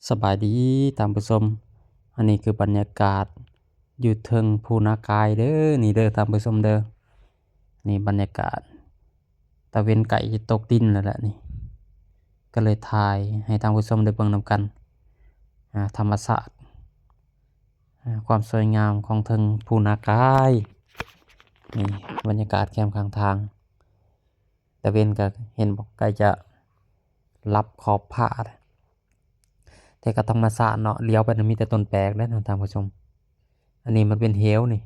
ສະບາຍດີທ່ານຜູ້ຊົມ, ອັນນີ້ຄືບັນຍາກາດຢູ່ເທິງພູນາກາຍເດີ້ ນີ້ເດີ້ທ່ານຜູ້ຊົມເດີ້. ນີ້ບັນຍາກາດ ຕາເວັນໃກ້ຈະຕົກດິນແລ້ວແຫຼະນີ້, ກໍເລີຍຖ່າຍໃຫ້ທ່ານຜູ້ຊົມໄດ້ເບິ່ງນຳກັນ. ອາ ທຳມະຊາດ ອາ ຄວາມສວຍງາມຂອງເທິງພູນາກາຍ. ນີ້ບັນຍາກາດແຄມຂ້າງທາງ. ຕາເວັນກໍເຫັນບໍ່ ໃກ້ຈະລັບຂອບຟ້າແລ້ວ, ແຕ່ກໍທຳມະຊາດເນາະ, ຫຼຽວໄປນະມີແຕ່ຕົ້ນແປກເດ້ທ່ານຜູ້ຊົມ. ອັນນີ້ມັນເປັນເຫວນີ້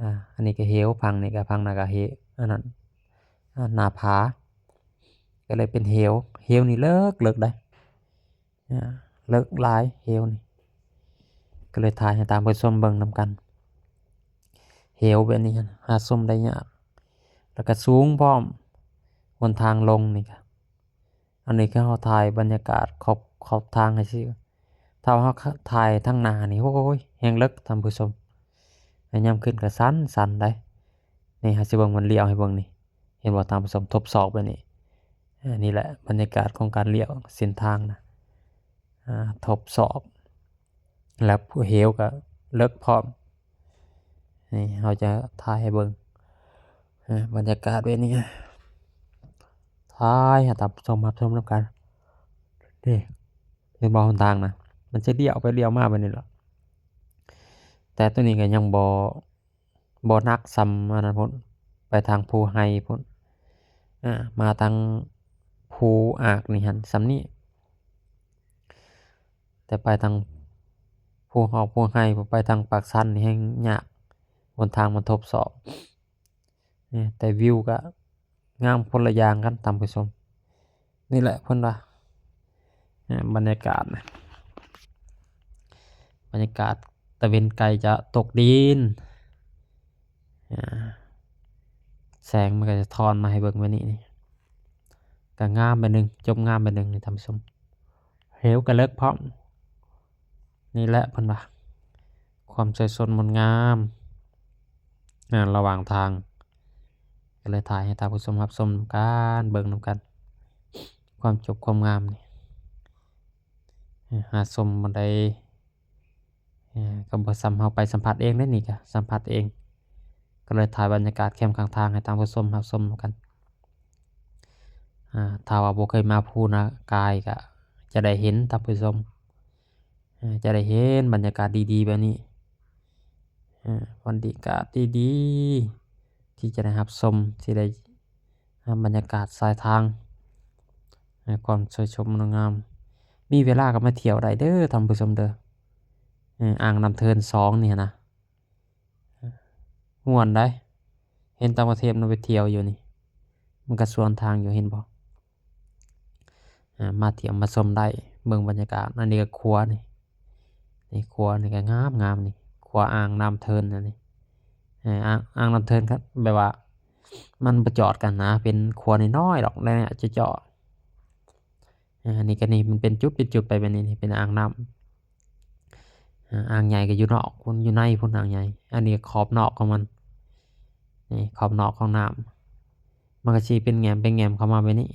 ອາ ອັນນີ້ກໍເຫວ, ຝັ່ງນີ້ກໍ ຝັ່ງນັ້ນກໍເຫວ ອັນນັ້ນ ອາ ໜ້າຜາ, ກໍເລີຍເປັນເຫວ. ເຫວນີ້ເລິກ ເລິກໄດ໋ ອາ ເລິກຫຼາຍເຫວນີ້, ກໍເລີຍຖ່າຍໃຫ້ທ່ານຜູ້ຊົມເບິ່ງນຳກັນ. ເຫວແບບນີ້ຫັ້ນຫາຊົມໄດ້ຍາກ ແລ້ວກໍສູງພ້ອມ. ຫົນທາງລົງນີ້ກໍ ອັນນີ້ຄືເຮົາຖ່າຍບັນຍາກາດຂອບ ຂອບທາງໃຫ້ຊື່. ຖ້າເຮົາ ຂ- ຖ່າຍທາງໜ້ານີ້ ໂອ້ຍ ແຮງເລິກທ່ານຜູ້ຊົມ. ແລະຍາມຂຶ້ນກໍຊັນ ຊັນໄດ໋. ນີ້ເຮົາຊິເບິ່ງ ມັນລ້ຽວໃຫ້ເບິ່ງນີ້ ເຫັນບໍ່ທ່ານຜູ້ຊົມ? ທົບສອກແບບນີ້. ອາ ນີ້ແຫຼະບັນຍາກາດຂອງການລ້ຽວເສັ້ນທາງນະ ອາ ທົບສອກ ແລ້ວເຫວກໍເລິກພ້ອມ. ນີ້ເຮົາຈະຖ່າຍໃຫ້ເບິ່ງ ອາ ບັນຍາກາດແບບນີ້, ຖ່າຍໃຫ້ທ່ານຜູ້ຊົມຮັບຊົມນຳກັນ. ນີ້ເຫັນບໍ່ ຫົນທາງນະ ມັນຈະລ້ຽວໄປລ້ຽວມາແບບນີ້ລະ, ແຕ່ໂຕນີ້ກໍຍັງບໍ່ ບໍ່ໜັກສ່ຳອັນນັ້ນພຸ້ນ, ໄປທາງພູໄຮ່ພຸ້ນ. ອາ ມາທາງພູອາກນີ້ຫັ້ນສ່ຳນີ້, ແຕ່ໄປທາງພູອອກພູໄຮ່ ໄປທາງປາກຊັນນີ້ແຮງຍາກ, ຫົນທາງມັນທົບສອກ. ແຕ່ວິວກໍງາມຄົນລະຢ່າງກັນທ່ານຜູ້ຊົມ. ນີ້ແຫຼະເພິ່ນວ່າ ອາ ບັນຍາກາດນະ ບັນຍາກາດຕາເວັນໃກ້ຈະຕົກດິນ. ອາ ແສງມັນກໍສະທ້ອນມາໃຫ້ເບິ່ງແບບນີ້, ກໍງາມແບບໜຶ່ງ, ຈົບງາມແບບໜຶ່ງນີ້ທ່ານຜູ້ຊົມ. ເຫວກໍເລິກພ້ອມ. ນີ້ແຫຼະເພິ່ນວ່າ ຄວາມສວຍສົດງົດງາມ ອາ ລະຫວ່າງທາງ. ກໍເລີຍຖ່າຍໃຫ້ທ່ານຜູ້ຊົມຮັບຊົມນຳກັນ ເບິ່ງນຳກັນ ຄວາມຈົບຄວາມງາມນີ້. ຫາຊົມບໍ່ໄດ້ ເອີ ກໍບໍ່ສ່ຳເຮົາໄປສຳຜັດເອງເດ້ນີ້, ກໍສຳຜັດເອງ. ກໍເລີຍຖ່າຍບັນຍາກາດແຄມຂ້າງທາງໃຫ້ທ່ານຜູ້ຊົມຮັບຊົມນຳກັນ. ອາ ຖ້າວ່າບໍ່ເຄີຍມາພູນາກາຍ ກໍຈະໄດ້ເຫັນທ່ານຜູ້ຊົມ ອາ ຈະໄດ້ເຫັນບັນຍາກາດດີໆແບບນີ້. ອາ ບັນຍາກາດດີໆ ທີ່ຈະໄດ້ຮັບຊົມ ທີ່ໄດ້ ອ່າ ບັນຍາກາດຊາຍທາງ ໃນຄວາມສວຍສົດງົດງາມ. ມີເວລາກໍມາທ່ຽວໄດ້ເດີທ່ານຜູ້ຊົມເດີ. ເອີ ອ່າງນ້ຳເທີນສອງນີ້ນະ ມ່ວນໄດ໋. ເຫັນຕ່າງປະເທດມັນໄປທ່ຽວຢູ່ນີ້ ມັນກໍສວນທາງຢູ່ ເຫັນບໍ່? ອ່າ ມາທ່ຽວມາຊົມໄດ້ ເບິ່ງບັນຍາກາດ. ອັນນີ້ກໍຂົວນີ້ ນີ້ຂົວນີ້ກໍງາມໆ ນີ້ຂົວອ່າງນ້ຳເທີນອັນນີ້. ອ່າ ອ່າງ ອ່າງນ້ຳເທີນ ແບບວ່າມັນບໍ່ຈອດກັນນະ ເປັນຂົວນ້ອຍໆດອກ ແລ້ວຈະເຈາະ. ອ່າ ນີ້ກໍນີ້ ມັນເປັນຈຸດເປັນຈຸດໄປແບບນີ້ ນີ້ເປັນອ່າງນ້ຳ. ອ່າ ອ່າງໃຫຍ່ກໍຢູ່ນອກພຸ້ນ ຢູ່ໃນພຸ້ນອ່າງໃຫຍ່. ອັນນີ້ຂອບນອກຂອງມັນ ນີ້ຂອບນອກຂອງນ້ຳ ມັນກໍຊິເປັນແຫງມ ເປັນແຫງມເຂົ້າມາແບບນີ້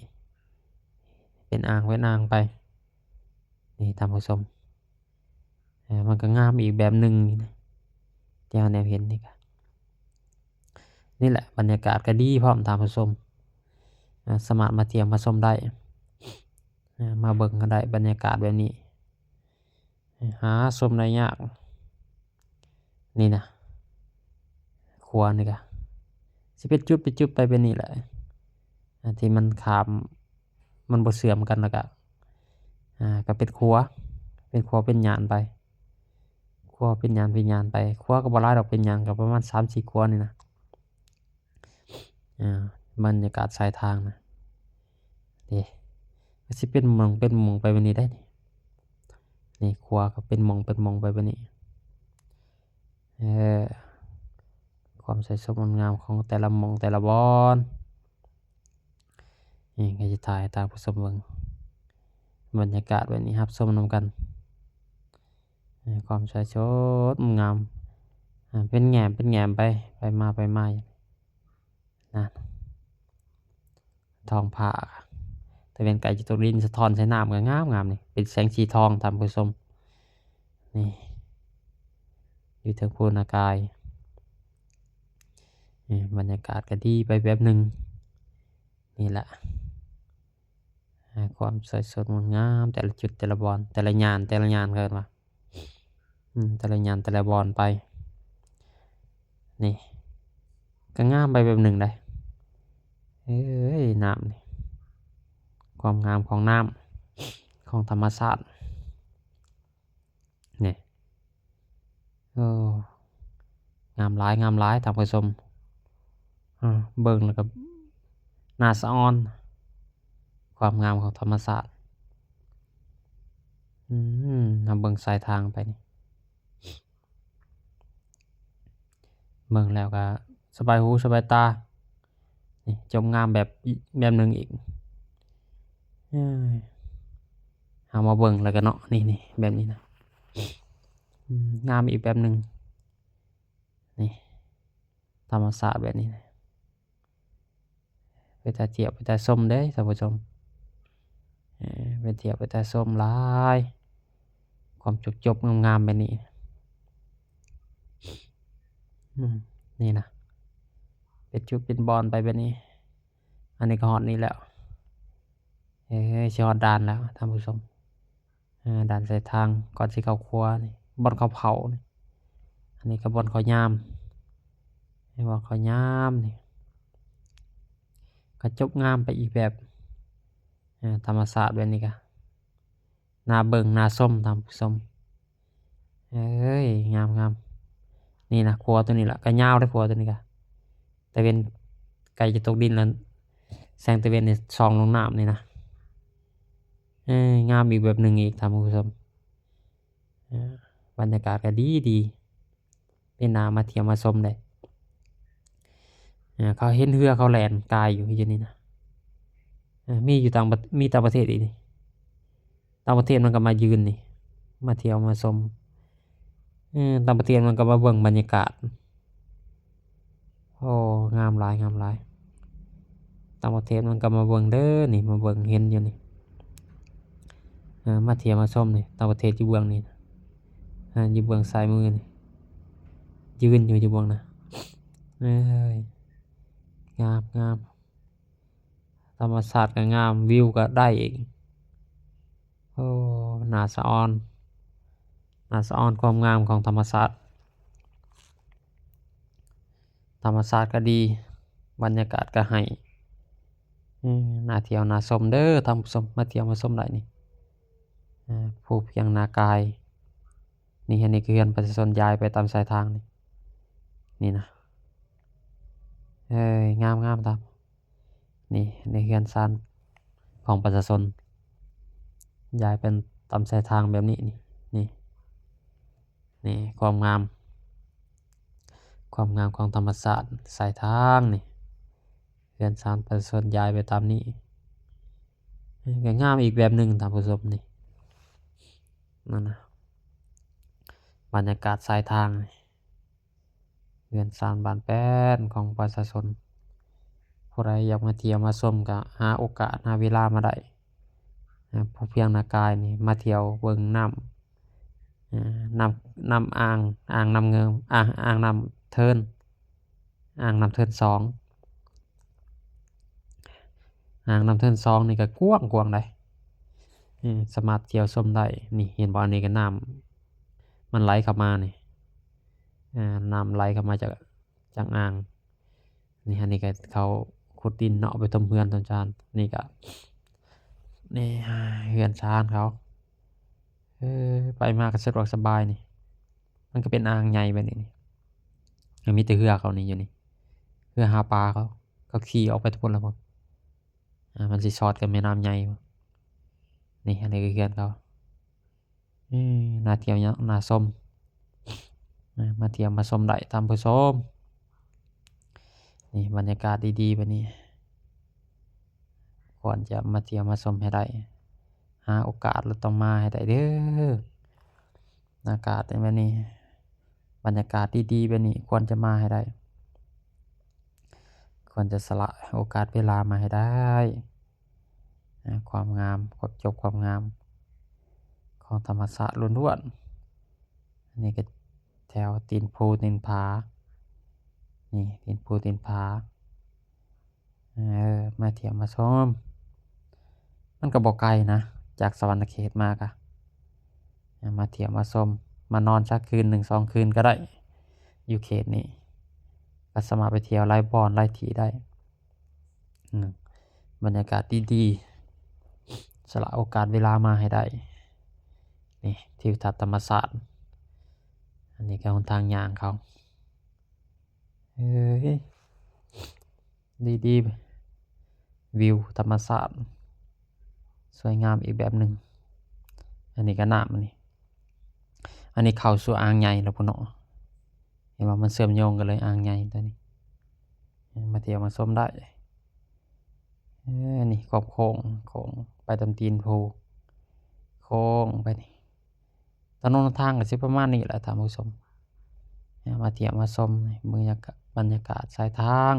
ເປັນອ່າງ ເປັນອ່າງໄປ. ນີ້ທ່ານຜູ້ຊົມ ເອີ ມັນກໍງາມອີກແບບໜຶ່ງນີ້ນະ ທີ່ເຮົາແນມເຫັນນີ້ກະ. ນີ້ແຫຼະ ບັນຍາກາດກໍດີພ້ອມທ່ານຜູ້ຊົມ ເອີ ສາມາດມາທ່ຽວມາຊົມໄດ້ ເອີ ມາເບິ່ງກໍໄດ້ ບັນຍາກາດແບບນີ້ ເອີ ຫາຊົມໄດ້ຍາກ. ນີ້ນະ ຂົວນີ້ກະຊິເປັນຈຸດເປັນຈຸດໄປແບບນີ້ແຫຼະ ອ່າ ທີ່ມັນຂ້າມ ມັນບໍ່ເຊື່ອມກັນ ແລ້ວກະ ອ່າ ກະເປັນຂົວ ເປັນຂົວເປັນຫຍານໄປ ຂົວເປັນຫຍານເປັນຫຍານໄປ. ຂົວກໍບໍ່ຫຼາຍດອກ ເປັນຫຍັງກໍປະມານສາມສີ່ຂົວນີ້ນະ. ອ່າ ບັນຍາກາດຊາຍທາງນະ ເດ້ ກໍຊິເປັນໝ່ອງເປັນໝ່ອງໄປແບບນີ້ໄດ໋. ນີ້ຂົວກໍເປັນໝ່ອງເປັນໝ່ອງໄປແບບນີ້. ເອີ ຄວາມສວຍສົດງົດງາມຂອງແຕ່ລະໝ່ອງແຕ່ລະບ່ອນ. ນີ້ກໍຊິຖ່າຍໃຫ້ທ່ານຜູ້ຊົມເບິ່ງ ບັນຍາກາດແບບນີ້ ຮັບຊົມນຳກັນ. ເອີ ຄວາມສວຍສົດງົດງາມ ອ່າ ເປັນແຫງມເປັນແຫງມໄປ ໄປມາໄປມາຢູ່ ນັ້ນ ທ້ອງຟ້າ. ຕາເວັນໃກ້ຈະຕົກດິນສະທ້ອນໃສ່ນ້ຳກໍງາມໆ ນີ້ເປັນແສງສີທອງທ່ານຜູ້ຊົມ. ນີ້ຢູ່ເທິງພູນາກາຍ ນີ້ບັນຍາກາດກໍດີໄປແບບໜຶ່ງ. ນີ້ແຫຼະ ອາ ຄວາມສວຍສົດງົດງາມ ແຕ່ລະຈຸດ ແຕ່ລະບ່ອນ ແຕ່ລະຍານ ແຕ່ລະຍານ ເຂົາເອີ້ນວ່າ ອືມ ແຕ່ລະຍານ ແຕ່ລະບ່ອນໄປ. ນີ້ກໍງາມໄປແບບໜຶ່ງໄດ໋. ເອີຍ ນ້ຳນີ້ ຄວາມງາມຂອງນ້ຳ ຂອງທຳມະຊາດ. ນີ້ ໂອ້ ງາມຫຼາຍ ງາມຫຼາຍທ່ານຜູ້ຊົມ. ເບິ່ງແລ້ວກໍໜ້າສະອອນ ຄວາມງາມຂອງທຳມະຊາດ. ອືມ ເຮົາເບິ່ງສາຍທາງໄປນີ້ ເບິ່ງແລ້ວກໍສະບາຍຫູສະບາຍຕາ. ນີ້ ຈົບງາມແບບ ອີກແບບໜຶ່ງອີກ. ເອີ ເຮົາມາເບິ່ງແລ້ວກໍເນາະ ນີ້ໆ ແບບນີ້ນະ ອືມ ງາມອີກແບບໜຶ່ງ. ນີ້ ທຳມະຊາດແບບນີ້ນະ ເປັນຕາທ່ຽວ ເປັນຕາຊົມເດ້ທ່ານຜູ້ຊົມ. ເອີ ເປັນທ່ຽວ ເປັນຕາຊົມຫຼາຍ ຄວາມຈົບໆ ງາມໆ ແບບນີ້. ອືມ ນີ້ນະ ເປັນຈຸດເປັນບ່ອນໄປແບບນີ້. ອັນນີ້ກໍຮອດນີ້ແລ້ວ ເອີ ຊິຮອດດ່ານແລ້ວທ່ານຜູ້ຊົມ. ເອີ ດ່ານສາຍທາງກ່ອນຊິເຂົ້າຄົວນີ້ ບ່ອນເຂົາເຜົານີ້. ອັນນີ້ກໍບ່ອນເຂົາຍາມ ໃຫ້ບ່ອນເຂົາຍາມນີ້ ກະຈົບງາມໄປອີກແບບ. ເອີ ທຳມະຊາດແບບນີ້ກະໜ້າເບິ່ງໜ້າຊົມທ່ານຜູ້ຊົມ. ເອີຍ ງາມໆ ນີ້ນະ ຂົວໂຕນີ້ລະກະຍາວເດ້ ຂົວໂຕນີ້ກະ ຕາເວັນໃກ້ຈະຕົກດິນແລ້ວ ແສງຕາເວັນນີ້ສ່ອງລົງນ້ຳນີ້ນະ. ເອີຍ ງາມອີກແບບໜຶ່ງອີກທ່ານຜູ້ຊົມ. ເອີ ບັນຍາກາດກໍດີໆ ເປັນໜ້າມາທ່ຽວມາຊົມເດ້. ເອີ ເຂົາເຫັນເຮືອເຂົາແລ່ນກາຍຢູ່ ຢູ່ນີ້ນະ. ເອີ ມີຢູ່ຕ່າງປະ ມີຕ່າງປະເທດອີກນີ້ ຕ່າງປະເທດມັນກໍມາຢືນນີ້ ມາທ່ຽວມາຊົມ. ເອີ ຕ່າງປະເທດມັນກໍມາເບິ່ງບັນຍາກາດ. ໂອ້ ງາມຫຼາຍ ງາມຫຼາຍ. ຕ່າງປະເທດມັນກໍມາເບິ່ງເດີນີ້ ມາເບິ່ງເຫັນຢູ່ນີ້. ເອີ ມາທ່ຽວມາຊົມນີ້ ຕ່າງປະເທດຢູ່ເບື້ອງນີ້ ເອີ ຢູ່ເບື້ອງຊ້າຍມືນີ້ ຢືນຢູ່ ຢູ່ເບື້ອງນະ. ເອີຍ ງາມ ງາມ. ທຳມະຊາດກໍງາມ ວິວກໍໄດ້ອີກ. ໂອ້ ໜ້າສະອອນ ໜ້າສະອອນຄວາມງາມຂອງທຳມະຊາດ. ທຳມະຊາດກໍດີ ບັນຍາກາດກໍໃຫ້ ເອີ ໜ້າທ່ຽວໜ້າຊົມເດີທ່ານຜູ້ຊົມ. ມາທ່ຽວມາຊົມໄດ້ນີ້ ເອີ ພູພຽງນາກາຍ. ນີ້ ອັນນີ້ຄືເຮືອນປະຊາຊົນຍ້າຍໄປຕາມສາຍທາງນີ້ ນີ້ນະ. ເອີຍ ງາມໆ ຕາມ ນີ້ ໃນເຮືອນຊານຂອງປະຊາຊົນ ຍ້າຍໄປຕາມສາຍທາງແບບນີ້ ນີ້ ນີ້ ນີ້ ຄວາມງາມ ຄວາມງາມຂອງທຳມະຊາດ ສາຍທາງນີ້ ເຮືອນຊານປະຊາຊົນຍ້າຍໄປຕາມນີ້ ກໍງາມອີກແບບໜຶ່ງທ່ານຜູ້ຊົມ. ນີ້ ນັ້ນນະ ບັນຍາກາດສາຍທາງ ເຮືອນຊານບ້ານແປ້ນຂອງປະຊາຊົນ. ຜູ້ໃດຢາກມາທ່ຽວມາຊົມກໍຫາໂອກາດ ຫາເວລາມາໄດ້. ພູພຽງນາກາຍນີ້ ມາທ່ຽວເບິ່ງນ້ຳ ນ້ຳ ນ້ຳອ່າງ ອ່າງນ້ຳເງິມ ອ່າງ ອ່າງນ້ຳເທີນ ອ່າງນ້ຳເທີນສອງ. ອ່າງນ້ຳເທີນສອງນີ້ກໍກວ້າງໆ ໃດ໋ ເອີ ສາມາດທ່ຽວຊົມໄດ້. ນີ້ ເຫັນບໍ່ ອັນນີ້ກໍນ້ຳມັນໄຫຼເຂົ້າມານີ້ ເອີ ນ້ຳໄຫຼເຂົ້າມາຈາກ ຈາກອ່າງນີ້. ອັນນີ້ກໍເຂົາຂຸດດິນເນາະ ເອົາໄປຖົມເຮືອນຖົມຊານ. ນີ້ກໍ ນີ້ ເຮືອນຊານເຂົາ ເອີ ໄປມາກໍສະດວກສະບາຍນີ້. ມັນກໍເປັນອ່າງໃຫຍ່ແບບນີ້ນີ້ ມີແຕ່ເຮືອເຂົານີ້ຢູ່ນີ້ ເຮືອຫາປາເຂົາ ເຂົາຂີ່ອອກໄປແຕ່ພຸ້ນລະພຸ້ນ. ອ່າ ມັນຊິຊອດກັບແມ່ນ້ຳໃຫຍ່. ນີ້ ອັນນີ້ຄືເຮືອນເຂົາ. ເອີ ໜ້າທ່ຽວເນາະ ໜ້າຊົມ. ເອີ ມາທ່ຽວມາຊົມໄດ້ທ່ານຜູ້ຊົມ. ນີ້ ບັນຍາກາດດີໆ ແບບນີ້ ຄວນຈະມາທ່ຽວມາຊົມໃຫ້ໄດ້. ຫາໂອກາດແລ້ວຕ້ອງມາໃຫ້ໄດ້ເດີ. ອາກາດແບບນີ້ ບັນຍາກາດດີໆ ແບບນີ້ ຄວນຈະມາໃຫ້ໄດ້. ຄວນຈະສະຫຼະໂອກາດເວລາມາໃຫ້ໄດ້. ນະ ຄວາມງາມ ຄວາມຈົບຄວາມງາມຂອງທຳມະຊາດລ້ວນໆ. ອັນນີ້ກໍແຖວຕີນພູຕີນຜາ ນີ້ຕີນພູຕີນຜາ ເອີ ມາທ່ຽວມາຊົມ. ມັນກໍບໍ່ໄກນະ ຈາກສະຫວັນນະເຂດມາກະ ມາທ່ຽວມາຊົມ ມານອນສັກຄືນໜຶ່ງສອງຄືນກໍໄດ້ ຢູ່ເຂດນີ້ ກໍສາມາດໄປທ່ຽວຫຼາຍບ່ອນຫຼາຍທີ່ໄດ້. ອືມ ບັນຍາກາດດີໆ ສະຫຼະໂອກາດເວລາມາໃຫ້ໄດ້. ນີ້ທິວທັດທຳມະຊາດ ອັນນີ້ກໍຫົນທາງຍ່າງເຂົ້າ ເອີຍ ດີໆ ວິວທຳມະຊາດສວຍງາມອີກແບບໜຶ່ງ. ອັນນີ້ກໍນ້ຳ ອັນນີ້ ອັນນີ້ເຂົ້າສູ່ອ່າງໃຫຍ່ແລ້ວພຸ້ນເນາະ. ເຫັນວ່າມັນເຊື່ອມໂຍງກັນເລີຍ ອ່າງໃຫຍ່ຕົວນີ້ ມາທ່ຽວມາຊົມໄດ້. ເອີ ນີ້ຄອບໂຄ້ງ ໂຄ້ງໄປຕາມຕີນພູ ໂຄ້ງໄປນີ້. ຖະໜົນຫົນທາງກໍຊິປະມານນີ້ແຫຼະທ່ານຜູ້ຊົມ ມາທ່ຽວມາຊົມ ເບິ່ງບັນຍາກາດ ບັນຍາກາດຊາຍທາງ.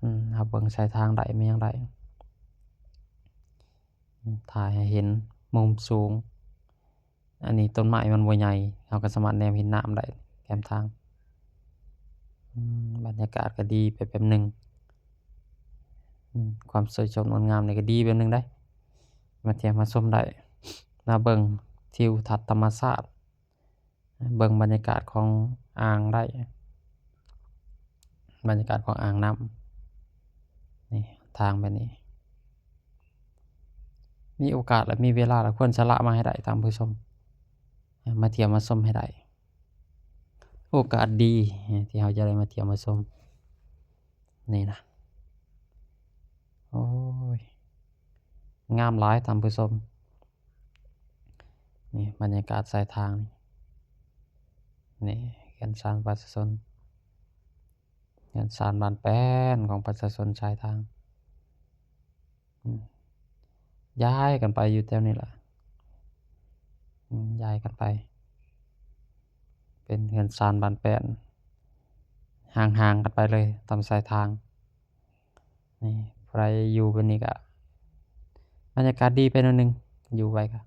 ອືມ ເຮົາເບິ່ງຊາຍທາງໄດ້ ແມ່ນຫຍັງໄດ້ ອືມ ຖ່າຍໃຫ້ເຫັນມຸມສູງ. ອັນນີ້ຕົ້ນໄມ້ມັນບໍ່ໃຫຍ່ ເຮົາກໍສາມາດແນມເຫັນນ້ຳໄດ້ແຄມທາງ. ອືມ ບັນຍາກາດກໍດີໄປແບບໜຶ່ງ. ອືມ ຄວາມສວຍສົດງົດງາມນີ້ກໍດີແບບໜຶ່ງໄດ໋ ມາທ່ຽວມາຊົມໄດ້ ມາເບິ່ງທິວທັດທຳມະຊາດ ເບິ່ງບັນຍາກາດຂອງອ່າງໄດ້ ບັນຍາກາດຂອງອ່າງນ້ຳ. ນີ້ທາງແບບນີ້ ມີໂອກາດ ແລະ ມີເວລາ ແລະ ຄວນສະຫຼະມາໃຫ້ໄດ້ທ່ານຜູ້ຊົມ ມາທ່ຽວມາຊົມໃຫ້ໄດ້. ໂອກາດດີທີ່ເຮົາຈະໄດ້ມາທ່ຽວມາຊົມ ນີ້ນະ ໂອ້ຍ ງາມຫຼາຍທ່ານຜູ້ຊົມ. ນີ້ບັນຍາກາດຊາຍທາງ ນີ້ເຮືອນຊານປະຊາຊົນ ເຮືອນຊານບ້ານແປ້ນຂອງປະຊາຊົນຊາຍທາງ. ອືມ ຍ້າຍກັນໄປຢູ່ແຖວນີ້ລະ ອືມ ຍ້າຍກັນໄປ ເປັນເຮືອນຊານບ້ານແປ້ນ ຫ່າງໆກັນໄປເລີຍຕາມຊາຍທາງ. ນີ້ ຜູ້ໃດຢູ່ແບບນີ້ກະບັນຍາກາດດີໄປໜ້ອຍໜຶ່ງ ຢູ່ໄປກະ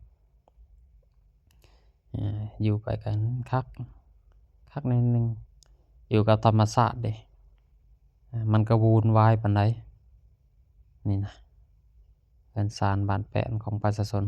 ເອີ ຢູ່ໄປກໍຄັກ ຄັກໜ້ອຍໜຶ່ງ ຢູ່ກັບທຳມະຊາດເດ້ ມັນກໍວຸ່ນວາຍປານໃດ. ນີ້ນະ ເຮືອນຊານບ້ານແປ້ນຂອງປະຊາຊົນ